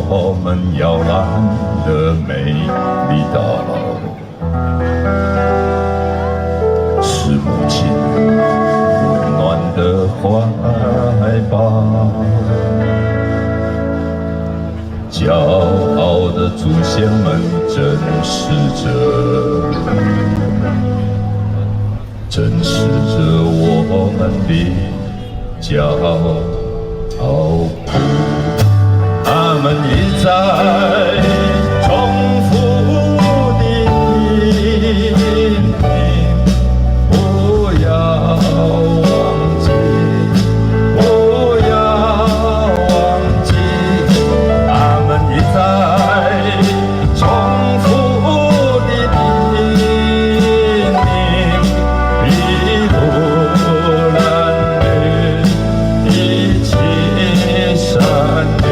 我們搖籃的美麗島，是母親溫暖的懷抱。驕傲的祖先們珍視著，珍視著我們的驕傲。他們一再重複的叮嚀，不要忘記，不要忘記。他們一再重複的叮嚀，篳路藍縷，一起山林。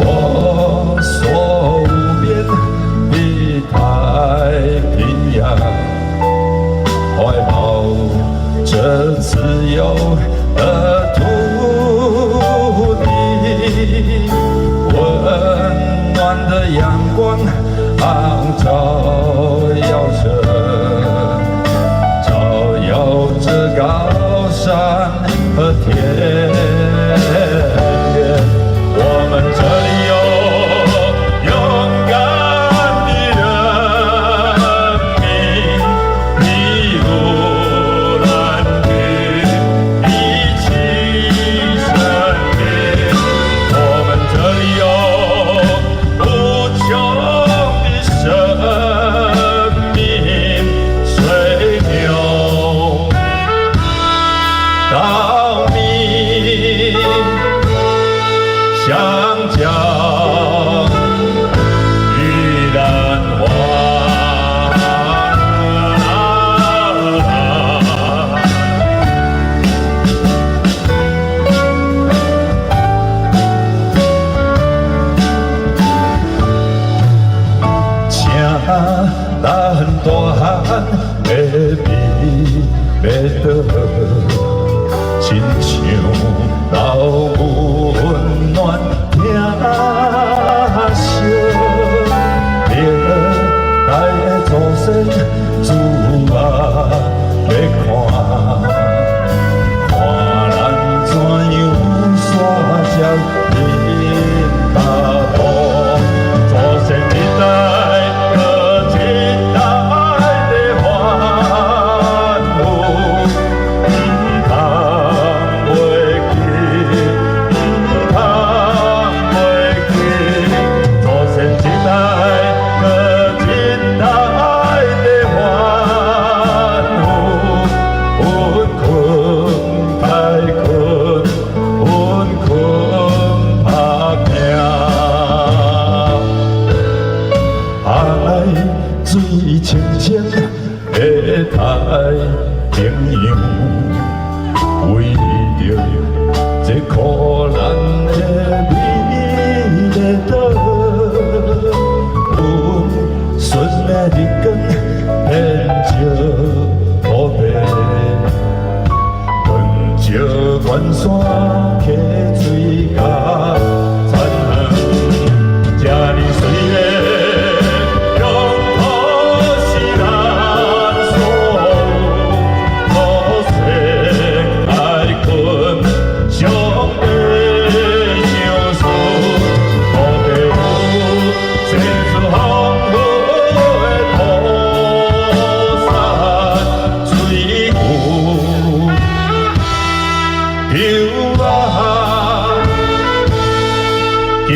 婆娑無邊的太平洋，懷抱著自由的土地，溫暖的陽光照耀著，照耀著高山和田園。我們這裡有勇敢的人民，篳路藍縷，一起勝利。我們這裡有無窮的生命，水牛、稻米、香蕉、玉蘭花。請咱大漢的美麗島，親像老母溫暖疼惜，歷代的祖先注目咧看，看咱怎樣煞接恁腳步，祖先一代閣一代的歡呼，毋通袂記，毋通袂記，祖先一代閣一代的歡呼，阮睏歹睏，阮睏拍拚。海水清清的太平洋，為著這苦難的美麗島，阮孫的日光天照土地，橫石關山溪水甲田園，這呢水的疆土是咱所有，祖先開墾上帝賞賜，土地有千姿豐富的土產，水有油啊，金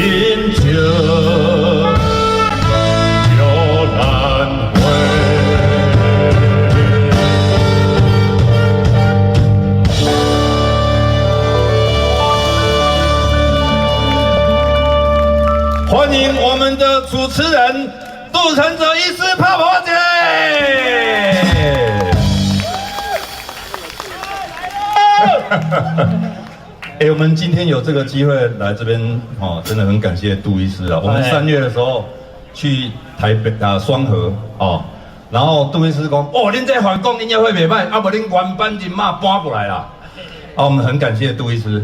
石玉蘭花。歡迎我們的主持人杜承哲醫師泡泡姐。欸，我們今天有這個機會來這邊，哦，真的很感謝杜醫師啊。我們3月的時候去台北啊雙和哦，然後杜醫師講，哦，恁這梵講音樂會袂䆀，啊無恁原班人馬搬過來啦。啊，我們很感謝杜醫師。